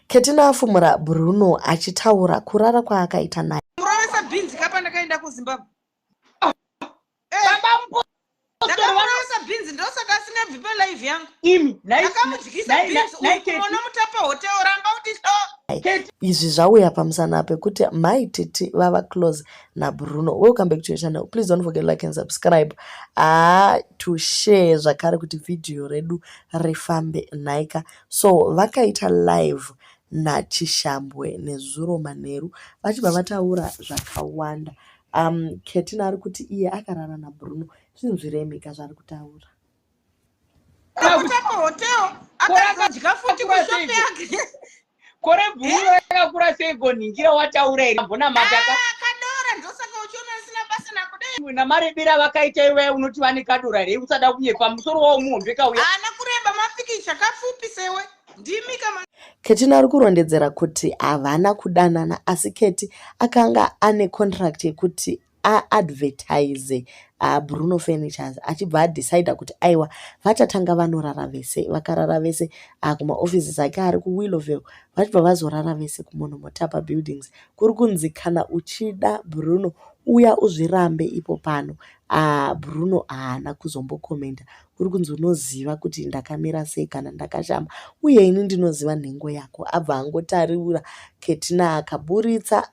Ketina afumura Bruno achitaura kurara kwaakaita naye. Murovesa bhinzi kapa ndakaenda kuZimbabwe. Ah. Eh. Baba mupostori Ndakamurovesa bhinzi ndosaka asingabvi palive yangu. Imi Ndakamudyisa bhinzi uyu mutapa hotel ramba kuti hlo. Keti. Izvi zvauya pamusana pekuti Mai Titi vava close naBruno. Welcome back to your channel. Please don't forget to like and subscribe. Ah, to share zvakare kuti video redu rifambe nhaika. So vakaita live naChishambwe nezuro manheru vachibva vataura zvakawanda. Um, Ketina ari kuti iye akarara naBruno. Zvinzwirei mega zvaari kutaura. Mutapa hotel akazodya futi kushop yake. Kore bhuru rakakura seiko ningira wataura here mbona mataka. Ah, kadora ndosaka uchiona risina basa nakudai. Namarebera vakaita iwe unoti vane kadora here usada kunyepa musoro wawo muhombe kauya. Haana kureba mapikicha kapfupi sewe. Ndimi kama Ketina ari kurondedzera kuti havana kudanana asi Keti akanga ane contract yekuti aadvertise Bruno Furnitures achibva adecider kuti aiwa vachatanga vanorara vese. Vakarara vese kumaoffices ake ari kuWillowvale vachibva vazorara vese kuMonomotapa Buildings. Kuri kunzi kana uchida Bruno uya uzvirambe ipo pano. Bruno haana kuzombokomenda. Kuri kunzi unoziva kuti ndakamira sei kana ndakashama uye ini ndinoziva nhengo yako. Abva angotarira Ketina akaburitsa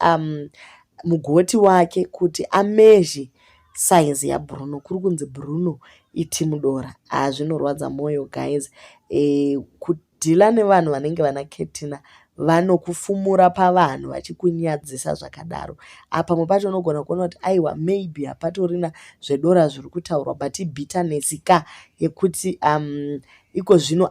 mugoti wake kuti amezhe size yaBruno. Kuri kunzi Bruno itimudora. Haa zvinorwadza moyo guys. E, kudhila nevanhu vanenge vana Ketina vanokufumura pavanhu vachikunyadzisa zvakadaro. Apa pamwe pacho unogona kuona kuti aiwa maybe hapatorina zvedora zviri kutaurwa but ibitterness ka yekuti iko zvino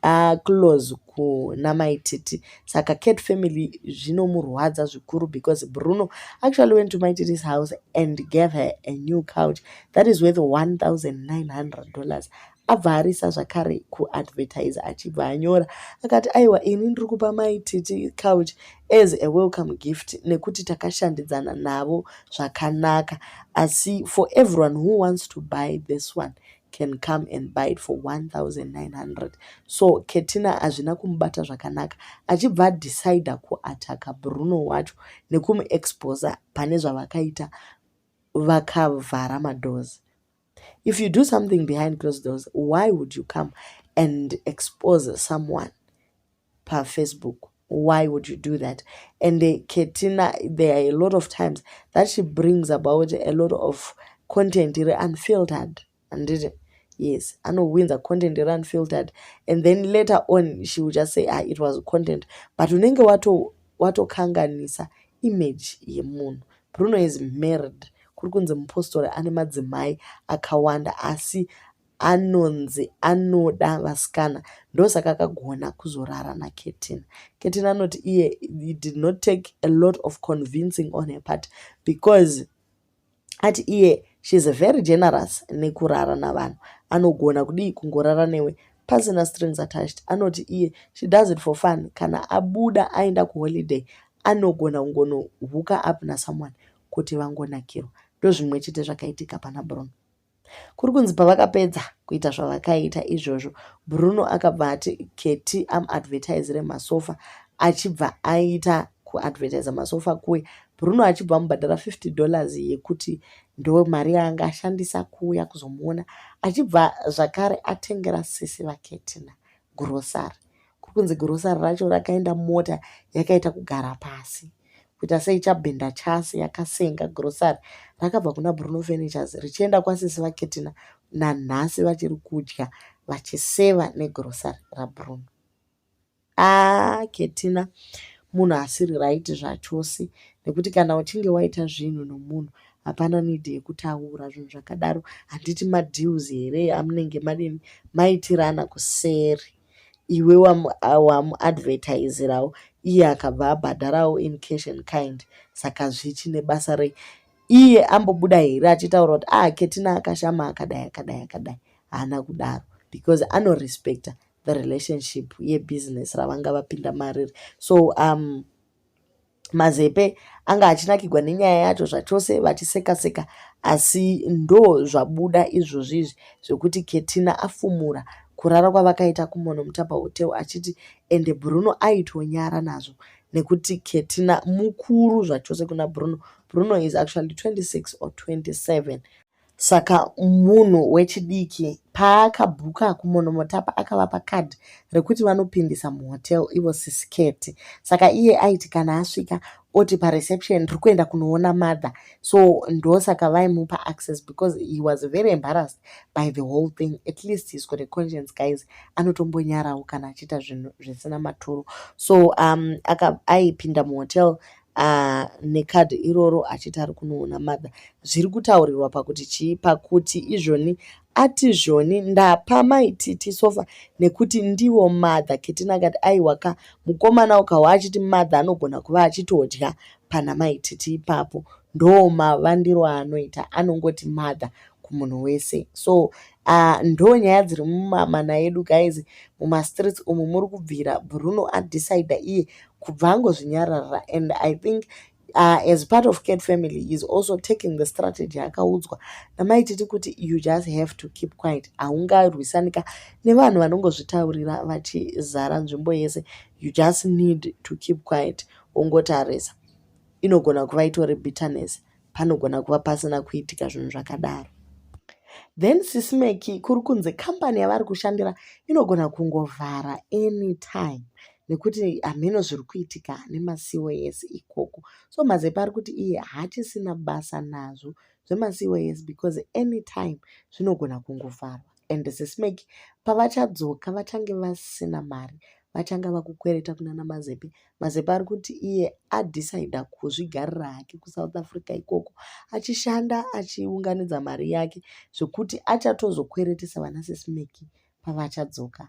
aclose kuna Mai Titi. Saka Cat family zvinomurwadza zvikuru because Bruno actually went to Mai Titi's house and gave her a new couch that is worth $1,900. Abva arisa zvakare kuadvertise achibva anyora akati aiwa ini ndiri kupa Mai Titi couch as a welcome gift nekuti takashandidzana navo zvakanaka asi for everyone who wants to buy this one can come and buy it for 1900. So Ketina hazvina kumubata zvakanaka achibva adecider kuataka Bruno wacho nekumuexposa pane zvavakaita vakavhara madoors. If you do something behind closed doors, why would you come and expose someone paFacebook? Why would you do that? And Ketina, there are a lot of times that she brings about a lot of content iri unfiltered. Handiti? Yes, anowinza content iri unfiltered and then later on she will just say, ah, it was content. But unenge watokanganisa image yemunhu. Bruno is married. Kuri kunzi mupostori ane madzimai akawanda asi anonzi anoda vasikana ndosaka akagona kuzorara naKetina. Ketina anoti iye it did not take a lot of convincing on her part because ati iye she is very generous nekurara navanhu. Anogona kudii kungorara newe pasina strings attached. Anoti iye she does it for fun. Kana abuda aenda kuholiday anogona kungonohooka up nasomeone kuti vangonakirwa. Ndozvimwe chete zvakaitika pana Bruno. Kuri kunzi pavakapedza kuita zvavakaita izvozvo, Bruno akabva ati Keti amuadvertisire masofa achibva aita kuadvertisa masofa kuya. Bruno achibva amubhadhara $50 yekuti ndo mari yaanga ashandisa kuuya kuzomuona achibva zvakare atengera sisi vaKetina grocery. Kuri kunzi grocery racho rakaenda mota yakaita kugara pasi kuita seichabhenda chasi yakasenga grocery rakabva kuna Bruno Furnitures richienda kwasisi vaKetina nanhasi vachiri kudya vachiseva negrocery raBruno. Ah, Ketina munhu asiri right zvachose nekuti kana uchinge waita zvinhu nomunhu hapana need yekutaura zvinhu zvakadaro. Handiti madeals here amunenge madini maitirana kuseri iwe wamuadvertisirawo iye akabva abhadharawo in cash and kind saka zvichine basa rei iye ambobuda here achitaura kuti ah Ketina akashama akadai akadai akadai haana kudaro because anorespecta the relationship yebusiness ravanga vapinda mariri. So Mazepe anga achinakigwa nenyaya yacho zvachose vachiseka seka asi ndo zvabuda izvozvi izvi zvekuti Ketina afumura Kurara kwavakaita kuMonomotapa Hotel achiti ende Bruno aitonyara nazvo nekuti Ketina mukuru zvachose kuna Bruno. Bruno is actually 26 or 27. Saka munhu wechidiki paakabhuka kuMonomotapa akavapa card rekuti vanopindisa muhotel ivo Sisi Keti. Saka iye aiti kana asvika oti pareception ndiri kuenda kunoona mother. So ndosaka vaimupa access because he was very embarrassed by the whole thing. At least he's got a conscience guys. Anotombonyarawo kana achiita zvinhu zvisina maturo. So aipinda muhotel nekadhi iroro achiti ari kunoona mother. Zviri kutaurirwa pakuti chii? Pakuti izvoni ati zvoni ndapa Mai Titi sofa nekuti ndivo mother. Ketina akati aiwa ka mukomana ukahwa achiti mother anogona kuva achitodya pana Mai Titi ipapo. Ndo mavandiro aanoita anongoti mother kumunhu wese. So ndo nyaya dziri mumamana edu guys. Mumastreets umu muri kubvira Bruno adecida iye kubva angozvinyararira and I think as part of Cat family he is also taking the strategy akaudzwa naMai Titi kuti you just have to keep quiet. Haungarwisanika nevanhu vanongozvitaurira vachizara nzvimbo yese. You just need to keep quiet wongotarisa. Inogona kuva itori bitterness panogona kuva pasina kuitika zvinhu zvakadaro. Then Sisi Meki kuri kunzi kambani yavari kushandira inogona kungovhara anytime nekuti hameno zviri kuitika nemaCOS ikoko. So Mazepe ari kuti iye haachisina basa nazvo zvemaCOS because anytime zvinogona kungovharwa. And Sisi Meki pavachadzoka vachange vasina mari vachanga vakukwereta kunana Mazepe. Mazepe ari kuti iye adecida kuzvigarira hake kuSouth Africa ikoko achishanda achiunganidza mari yake zvekuti achatozokweretesa vana Sisi Meki pavachadzoka.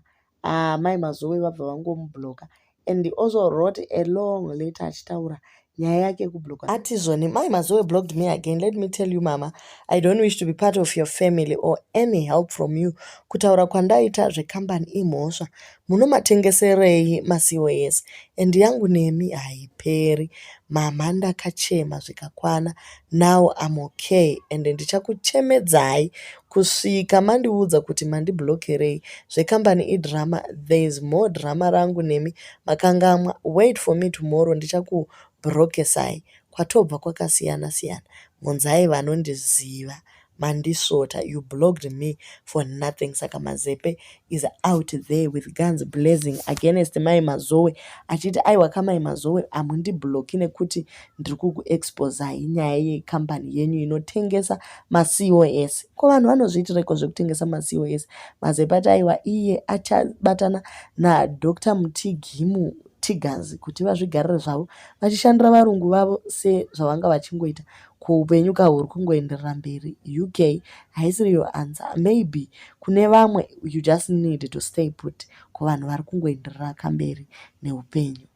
Mai Mazowe vabva vangomubloka and he also wrote a long letter achitaura nyaya yake yekubloka. Ati zvoni Mai Mazowe blocked me again. Let me tell you mama, I don't wish to be part of your family or any help from you. Kutaura kwandaita zvekambani imhosva. Munomatengeserei maCOS and yangu nemi haiperi. Mama ndakachema zvikakwana. Now I'm okay and ndichakuchemedzai kusvika mandiudza kuti mandiblokerei. Zvekambani idrama. There is more drama rangu nemi makangamwa. Wait for me tomorrow ndichakubrokesai. Kwatobva kwakasiyana siyana. Munzai vanondiziva. Mandisvota. You blocked me for nothing. Saka Mazepe is out there with guns blazing against Mai Mazowe achiti aiwa kamai Mazowe hamundibloki nekuti ndiri kukuexposai nyaya yekambani yenyu inotengesa maCOS. Ko vanhu vanozviitireko zvekutengesa maCOS? Mazepe ati aiwa iye achabatana naDr Mutigimu Tigers kuti vazvigarire zvavo vachishandira varungu vavo sezvavanga vachingoita. Kuupenyu kahuri kungoenderera mberi. UK haisiriyo answer. Maybe kune vamwe you just need to stay put kuvanhu vari kungoenderera kamberi neupenyu.